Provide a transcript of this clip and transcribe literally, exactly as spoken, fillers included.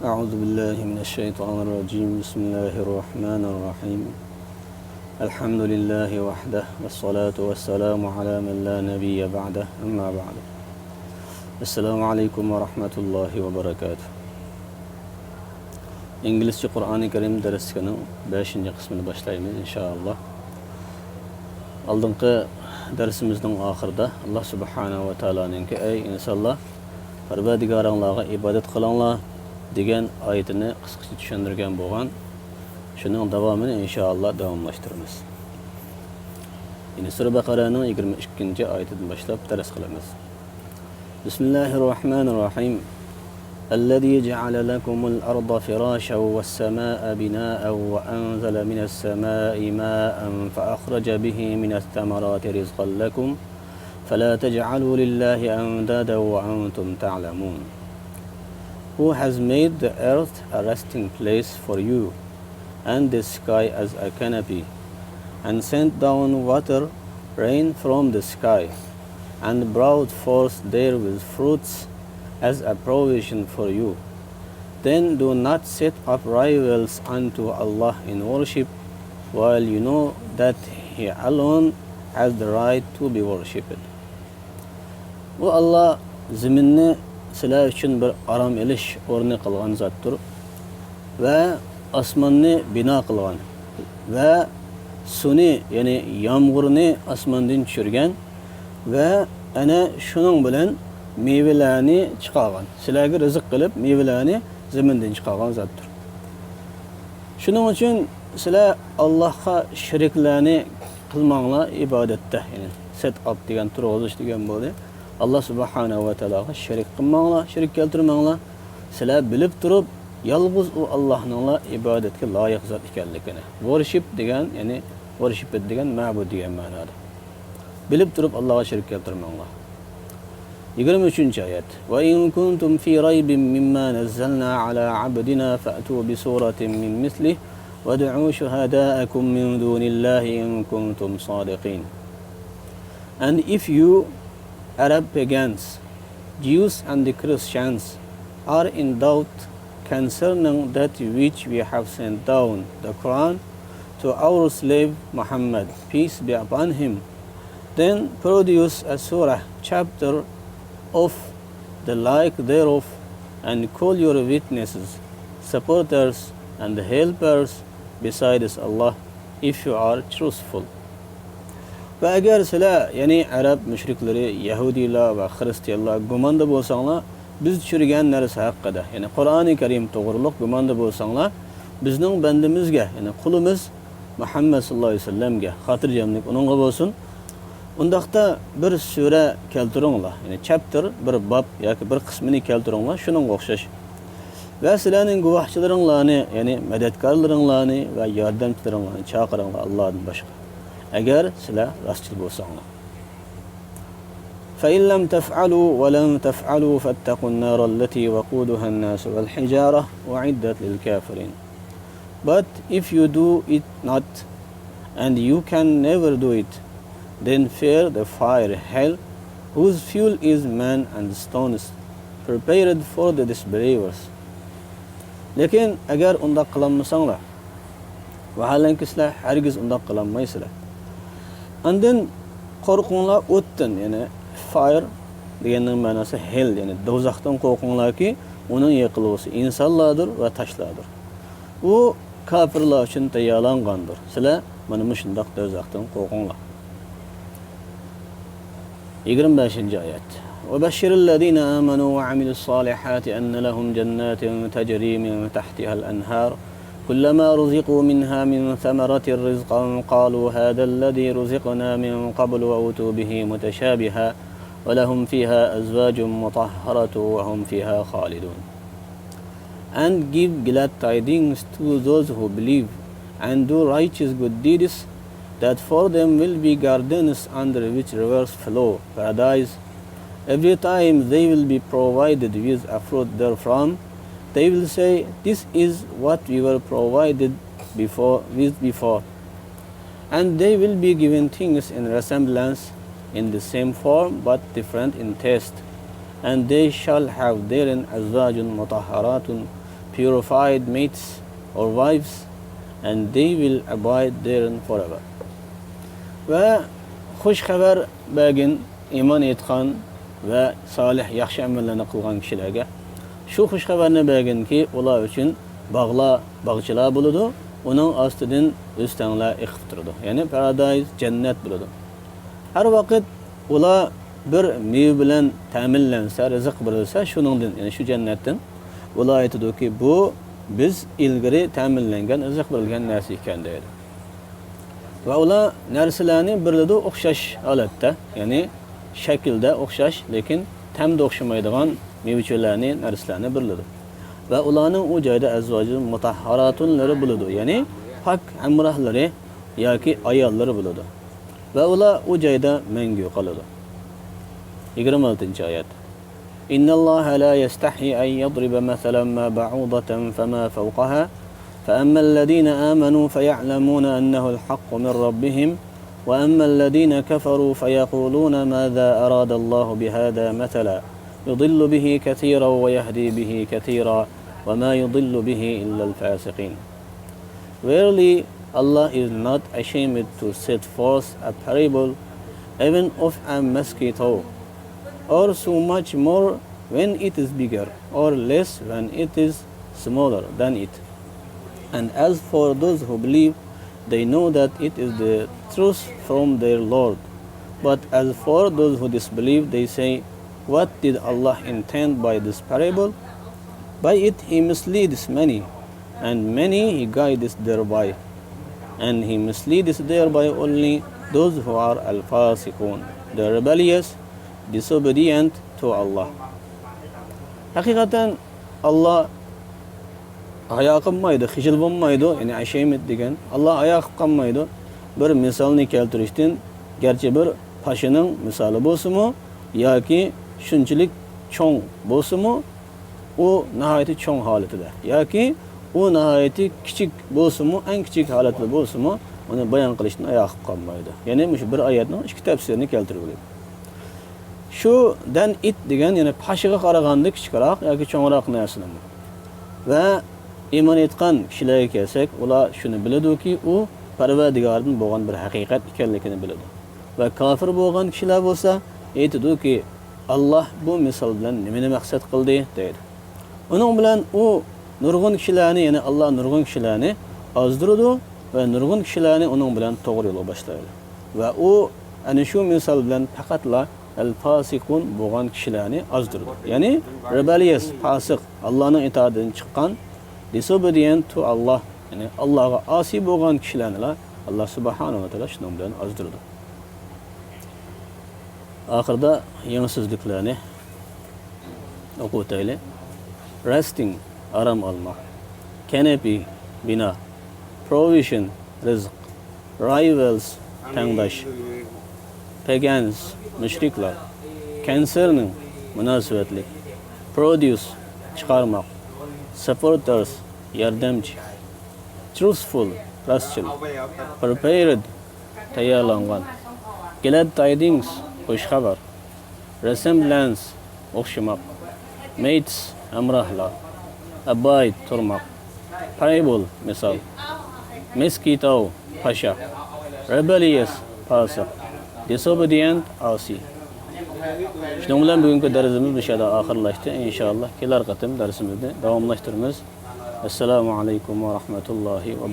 أعوذ بالله من الشيطان الرجيم. بسم الله الرحمن الرحيم. الحمد لله وحده، والصلاة والسلام على من لا نبي بعده. أما بعد. السلام عليكم ورحمة الله وبركاته. ئىنگلىزچە قۇرئانى كەرىم دەرسلىكىنىڭ بەشىنچى قىسمىنى باشلايمىز، ئىنشائاللا. ئالدىنقى دەرسىمىزنىڭ ئاخىرىدا ئاللا سۇبھانەھۇ ۋە تائالانىڭكى، ئەي ئىنسانلار، پەرۋەردىگارىڭلارغا ئىبادەت قىلىڭلار دېگەن ئايىتىنى قىسقىچە چۈشەندۈرگەن بولغان. شۇنىڭ داۋامىنى ئىنشائاللا داۋاملاشتۇرىمىز. يەنى سۈرە بەقەرەنىڭ يىگىرمە ئىككىنچى ئايىتىدىن باشلاپ دەرس قىلىمىز. بسم الله الرحمن الرحيم. الذي جعل لكم الأرض فراشا والسماء بناء وأنزل من السماء ماء فأخرج به من الثمرات رزقا لكم فلا تجعلوا لله أندادا وأنتم تعلمون. Who has made the earth a resting place for you, and the sky as a canopy, and sent down water, rain from the sky, and brought forth therewith fruits as a provision for you. Then do not set up rivals unto Allah in worship, while you know that He alone has the right to be worshipped. ئۇ ئاللا زېمىننى سىلەر ئۈچۈن بىر ئارام ئېلىش ئورنى قىلغان زاتتۇر ۋە ئاسماننى بىنا قىلغان ۋە سۇنى، يەنى يامغۇرنى ئاسماندىن چۈشۈرگەن ۋە ئەنە شۇنىڭ بىلەن مېۋىلەرنى چىقارغان، سىلەرگە رىزىق قىلىپ مېۋىلەرنى زېمىندىن چىقارغان زاتتۇر. شۇنىڭ ئۈچۈن سىلەر ئاللاھقا شېرىكلەرنى قىلماڭلار ئىبادەتتە. يەنى سەت ئاپ دېگەن تۇرغۇزۇش دېگەن بولدى. ئاللا سۇبھانەھۇ ۋە تائالاغا شېرىك قىلماڭلار، شېرىك كەلتۈرمەڭلار. سىلەر بىلىپ تۇرۇپ يالغۇز ئۇ ئاللاھنىڭلا ئىبادەتكە لايىق زات ئىكەنلىكىنى. ۋورشىپ دېگەن، يەنى ۋورشىپ دېگەن مەبۇد دېگەن مەنادا. بىلىپ تۇرۇپ ئاللاغا شېرىك كەلتۈرمەڭلار. يىگىرمە ئۈچىنچى ئايەت. وإن كنتم في ريب مما نزلنا على عبدنا فأتوا بسورة من مثله وادعوا شهداءكم من دون الله إن كنتم صادقين. And if you Arab pagans, Jews and the Christians, are in doubt concerning that which we have sent down, the Quran, to our slave Muhammad, peace be upon him, then produce a surah, chapter, of the like thereof, and call your witnesses, supporters, and helpers besides Allah, if you are truthful. ۋە ئەگەر سىلەر، يەنى ئەرەب مۇشرىكلىرى، يەھۇدىيلار ۋە خىرىستىيانلار گۇماندا بولساڭلار، بىز چۈشۈرگەن نەرسە ھەققىدە، يەنى قۇرئانى كەرىم توغرۇلۇق گۇماندا بولساڭلار، بىزنىڭ بەندىمىزگە، يەنى قۇلىمىز مۇھەممەد ساللاللاھۇ ئەلەيھى ۋەسەللەمگە، خاتىرجەملىك ئۇنىڭغا بولسۇن، ئۇنداقتا بىر سۈرە كەلتۈرۈڭلار، يەنى چاپتىر، بىر باب ياكى بىر قىسمىنى كەلتۈرۈڭلار، شۇنىڭغا ئوخشاش. ۋە سىلەرنىڭ گۇۋاھچىلىرىڭلارنى، يەنى مەدەتكارلىرىڭلارنى ۋە ياردەمچىلىرىڭلارنى چاقىرىڭلار ئاللادىن باشقا، ئەگەر سىلەر راستچىل بولساڭلار. فإن لم تفعلوا ولن تفعلوا فاتقوا النار التي وقودها الناس والحجارة أعدت للكافرين. But if you do it not, and you can never do it, then fear the fire, hell, whose fuel is men and stones, prepared for the disbelievers. لېكىن ئەگەر ئۇنداق قىلالمىساڭلار، ۋاھالەنكى سىلەر ھەرگىز ئۇنداق قىلالمايسىلەر. ئاندىن قورقۇڭلار ئوتتىن، يەنى fire دېگەننىڭ مەناسى hell، يەنى دوزاختىن قورقۇڭلاركى، ئۇنىڭ يېقىلغۇسى ئىنسانلاردۇر ۋە تاشلاردۇر. ئۇ كاپىرلار ئۈچۈن تەييارلانغاندۇر. سىلەر مانا مۇشۇنداق دوزاختىن قورقۇڭلار. يىگىرمە بەشىنچى ئايەت. وبشر الذين آمنوا وعملوا الصالحات أن لهم جنات تجري من تحتها الأنهار كلما رزقوا منها من ثمرة رزقا قالوا هذا الذي رزقنا من قبل وأتوا به متشابها ولهم فيها أزواج مطهرة وهم فيها خالدون. And give glad tidings to those who believe and do righteous good deeds, that for them will be gardens under which rivers flow, paradise. Every time they will be provided with a fruit therefrom, they will say, "This is what we were provided before, with before." And they will be given things in resemblance, in the same form, but different in taste. And they shall have therein أزواج مطهرة, purified mates or wives, and they will abide therein forever. ۋە خۇش خەۋەر بەرگىن ئىمان ئېيتقان ۋە سالىھ، ياخشى ئەمەللەرنى قىلغان كىشىلەرگە شۇ خۇش خەۋەرنى بەرگىنكى، ئۇلار ئۈچۈن باغلار، باغچىلار بولىدۇ، ئۇنىڭ ئاستىدىن ئۆستەڭلەر ئېقىپ تۇرىدۇ. يەنى پارادايس، جەننەت بولىدۇ. ھەر ۋاقىت ئۇلار بىر مېۋە بىلەن تەمىنلەنسە، رىزىق بېرىلسە شۇنىڭدىن، يەنى شۇ جەننەتتىن، ئۇلار ئېيتىدۇكى، بۇ بىز ئىلگىرى تەمىنلەنگەن، رىزىق بېرىلگەن نەرسە ئىكەن، دەيدۇ. ۋە ئۇلار نەرسىلەرنى بېرىلىدۇ ئوخشاش ھالەتتە، يەنى شەكىلدە ئوخشاش، لېكىن تەمدە ئوخشىمايدىغان مېۋە-چۆلەرنى، نەرسىلەرنى بېرىلىدۇ. ۋە ئۇلارنىڭ ئۇ جايدا ئەزۋاجۇ مۇتەھھاراتۇنلىرى بولىدۇ، يەنى پاك ھەمراھلىرى ياكى ئاياللىرى بولىدۇ. ۋە ئۇلار ئۇ جايدا مەڭگۈ قالىدۇ. يىگىرمە ئالتىنچى ئايەت. إن الله لا يستحي أن يضرب مثلا ما بعوضة فما فوقها فأما الذين آمنوا فيعلمون أنه الحق من ربهم وأما الذين كفروا فيقولون ماذا أراد الله بهذا مثلا يضل به كثيرا ويهدي به كثيرا وما يضل به إلا الفاسقين. Verily, Allah is not ashamed to set forth a parable, even of a mosquito, or so much more when it is bigger, or less when it is smaller than it. And as for those who believe, they know that it is the truth from their Lord. But as for those who disbelieve, they say, what did Allah intend by this parable? By it He misleads many, and many He guides thereby. And He misleads thereby only those who are الفاسقون, the rebellious, disobedient to Allah. ھەقىقەتەن، ئاللا ھايا قىلمايدۇ، خىجىل بولمايدۇ، يەنى ئەشەيمىت دېگەن. ئاللا ھايا قىلىپ قالمايدۇ بىر مىسالنى كەلتۈرۈشتىن، گەرچە بىر پاشىنىڭ مىسالى بولسىمۇ ياكى شۇنچىلىك چوڭ بولسىمۇ، ئۇ ناھايىتى چوڭ ھالىتىدە ياكى ئۇ ناھايىتى كىچىك بولسىمۇ، ئەڭ كىچىك ھالەتتە بولسىمۇ، ئۇنى بايان قىلىشتىن ھايا قىلىپ قالمايدۇ. يەنى مۇشۇ بىر ئايەتنىڭ ئىككى تەپسىرىنى كەلتۈرۈپ ئۆتەيلى. شۇ than it دېگەن، يەنى پاشىغا قارىغاندا كىچىكراق ياكى چوڭراق نەرسىنىمۇ. ۋە ئىمان ئېيتقان كىشىلەرگە كەلسەك، ئۇلار شۇنى بىلىدۇكى، ئۇ پەرۋەردىگاردىن بولغان بىر ھەقىقەت ئىكەنلىكىنى بىلىدۇ. ۋە كاپىر بولغان كىشىلەر بولسا ئېيتىدۇكى، ئاللا بۇ مىسال بىلەن نېمىنى مەقسەت قىلدى، دەيدۇ. ئۇنىڭ بىلەن ئۇ نۇرغۇن كىشىلەرنى، يەنى ئاللا نۇرغۇن كىشىلەرنى ئازدۇرىدۇ ۋە نۇرغۇن كىشىلەرنى ئۇنىڭ بىلەن توغرا يولغا باشلايدۇ. ۋە ئۇ ئەنە شۇ مىسال بىلەن پەقەتلا ئەل فاسىقۇن بولغان كىشىلەرنى ئازدۇرىدۇ. يەنى rebellious، پاسىق، ئاللانىڭ ئىتائىتىدىن چىققان، disobedient to Allah، يەنى ئاللاغا ئاسىي بولغان كىشىلەرنىلا ئاللا سۇبھانەھۇ ۋە تائالا شۇنىڭ بىلەن ئازدۇرىدۇ. ئاخىرىدا يېڭى سۆزلۈكلەرنى ئوقۇۋېتەيلى. Resting، ئارام ئالماق. Canopy، بىنا. Provision، رىزىق. Rivals، تەڭداش. Pagans، مۇشرىكلار. Concerning، مۇناسىۋەتلىك. Produce، چىقارماق. Supporters، ياردەمچى. Truthful، راستچىل. Prepared، تەييارلانغان. Glad tidings، خۇش خەۋەر. Resemblance، ئوخشىماق. Mates، ھەمراھلار. Abide، تۇرماق. Parable، مىسال. Mosquito، پاشا. Rebellious، پاسىق. Disobedient، ئاسىي. شۇنىڭ بىلەن بۈگۈنكى دەرسىمىز مۇشۇ يەردە ئاخىرلاشتى. ئىنشائاللا، كېلەر قېتىم دەرسىمىزنى داۋاملاشتۇرىمىز. السلام عليكم ورحمة الله وبركاته.